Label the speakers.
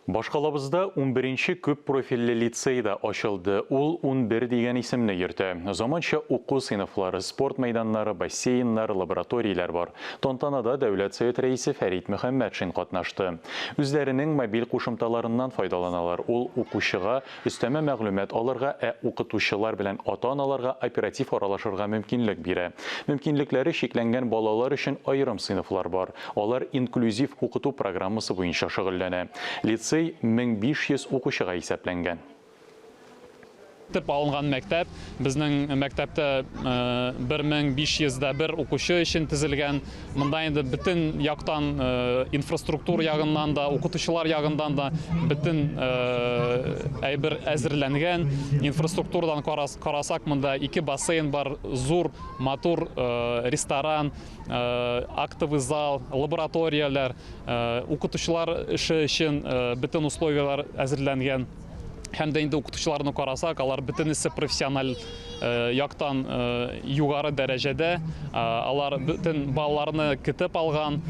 Speaker 1: Башкалабызда унберенче күп профильле лицей да ачылды. Ул 11 дигән исемне йөртә. Заманча уку сыйныфлары, спорт мәйданнары, бассейннар, лабораторияләр бар. Тантанада Дәүләт Совет Рәисе Фәрит Мөхәммәтшин катнашты. Үзләренең мобиль кушымталарыннан файдаланалар. Ул укучыга өстәмә мәгълүмат алырга, ә укытучылар белән ата-аналарга оператив аралашырга мөмкинлек бирә. Мөмкинлекләре чикләнгән балалар өчен аерым сыйныфлар бар. Алар инклюзив укыту программасы буенча шөгыльләнә. Лицей 1500 укучыга исәпләнгән.
Speaker 2: Итеп алынган мәктәп. Безнең мәктәптә 1501 укучы өчен төзелгән. Монда инде бөтен яктан, инфраструктура ягыннан да, укытучылар ягыннан да бөтен әйбер әзерләнгән. Инфраструктурадан карасак, монда ике бассейн бар, зур, матур ресторан, актовый зал, лабораторияләр, укытучылар эше өчен бөтен условияләр әзерләнгән. Һәм дә инде укытучыларны карасак, алар бөтенесе профессиональ яктан югары дәрәҗәдә, алар бөтен балаларны көтеп алган.